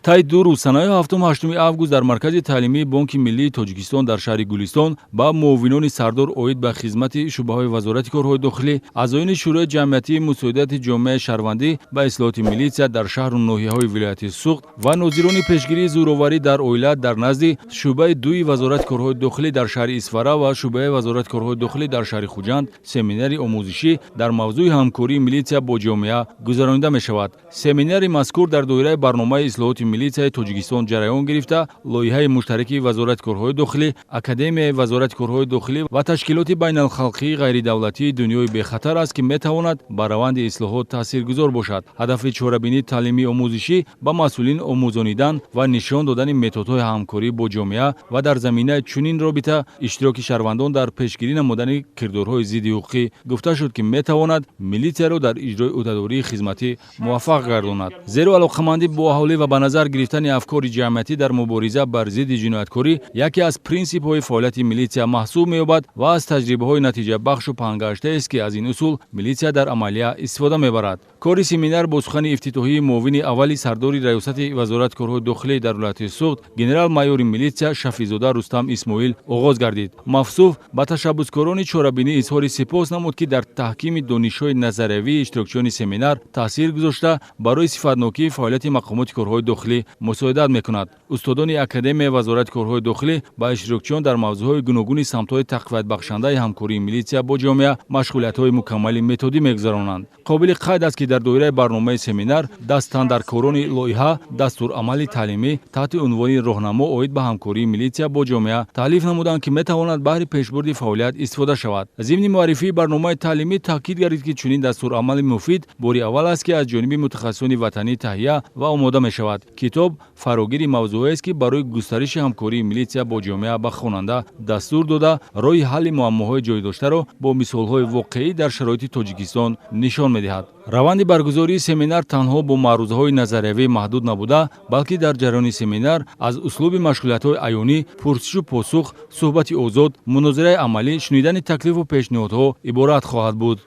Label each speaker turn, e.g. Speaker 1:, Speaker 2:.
Speaker 1: Тай 2 рӯз, санаи 7-8 август, дар Маркази таълимии Бонки миллии Тоҷикистон дар шаҳри Гулистон ба муовинони сардор оид ба хизмати шӯъбаҳои Вазорати корҳои дохилӣ, аъзоёни Шӯрои ҷамъиятии мусоидати ҷомеаи шаҳрвандӣ ба ислоҳоти милитсия дар шаҳру ноҳияҳои вилояти Суғд ва нозирони пешгирии зӯроварӣ дар оила дар назди шӯъбаи дуи Вазорати корҳои дохилӣ дар шаҳри Исфара ва шӯъбаи Вазорати корҳои дохилӣ дар шаҳри Хуҷанд семинари омӯзишӣ дар мавзӯи ҳамкории милитсия бо ҷомеа гузаронида мешавад. Семинари мазкур дар доираи барномаи ислоҳоти милитсияи Тоҷикистон ҷараён гирифта, лоиҳаи муштараки Вазорати корҳои дохилӣ, Академияи Вазорати корҳои дохилӣ ва ташкилоти байналхалқии ғайридавлатии «Дунёи бехатар» аст, ки метавонад ба раванди ислоҳот таъсиргузор бошад. Ҳадафи чорабинии таълимии омӯзишӣ ба масъулин омӯзонидан ва нишон додани методҳои ҳамкорӣ бо ҷомеа ва дар заминаи чунин робита иштироки шаҳрвандон дар пешгирӣ намудани кирдорҳои зидди ҳуқуқӣ гуфта шуд, ки метавонад милитсияро дар иҷрои ӯҳдадории хизматӣ муваффақ гардонад. Зеро алоқамандӣ бо аҳолӣ ва ба назар гирифтани афкори ҷамъиятӣ дар мубориза бар зидди ҷинояткорӣ яке аз принсипҳои фаъолияти милитсия маҳсуб меёбад ва аз таҷрибаҳои натиҷабахшу паҳнгаштаест, ки аз ин усул милитсия дар амалия истифода мебарад. Кори семинар бо сухани ифтитоҳии муовини аввали сардори Раёсати Вазорати корҳои дохилӣ дар вилояти Суғд, генерал-майори милитсия Шафизода Рустам Исмоил оғоз гардид. Мавсуф ба ташаббускорони чорабинӣ изҳори сипос намуд, ки дар таҳкими донишҳои назариявии иштирокчиёни семинар таъсир гузошта, барои сифатнокии фаъолияти мақомоти корҳои дохилӣ мусоидат мекунад. Устодони Академияи Вазорати корҳои дохилӣ ба иштирокчиён дар мавзӯъҳои гуногуни самтҳои тақвиятбахшандаи ҳамкории милитсия бо ҷомеа машғулиятҳои мукаммали методӣ мегузаронанд. Қобили қайд аст, ки дар доираи барномаи семинар дастандаркорони лоиҳа дастурамали таълимӣ таҳти унвони «Роҳнамо оид ба ҳамкории милитсия бо ҷомеа» таълиф намуданд, ки метавонад баҳри пешбурди фаъолият истифода шавад. Зимни муаррифии барномаи таълимӣ таъкид гардид, ки чунин дастурамали муфид бори аввал аст, ки аз ҷониби мутахассисони ватанӣ таҳия ва омода мешавад. Китоб фарогири мавзӯъест, ки барои густариши ҳамкории милитсия бо ҷомеа ба хонанда дастур дода, роҳи ҳалли муаммоҳои ҷойдоштаро бо мисолҳои воқеӣ дар шароити Тоҷикистон нишон медиҳад. Раванди баргузории семинар танҳо бо маърузаҳои назариявӣ маҳдуд набуда, балки дар ҷараёни семинар аз услуби машғулиятҳои аёнӣ, пурсишу посух, суҳбати озод, мунозираи амалӣ, шунидани таклифу пешниҳодҳо иборат хоҳад буд.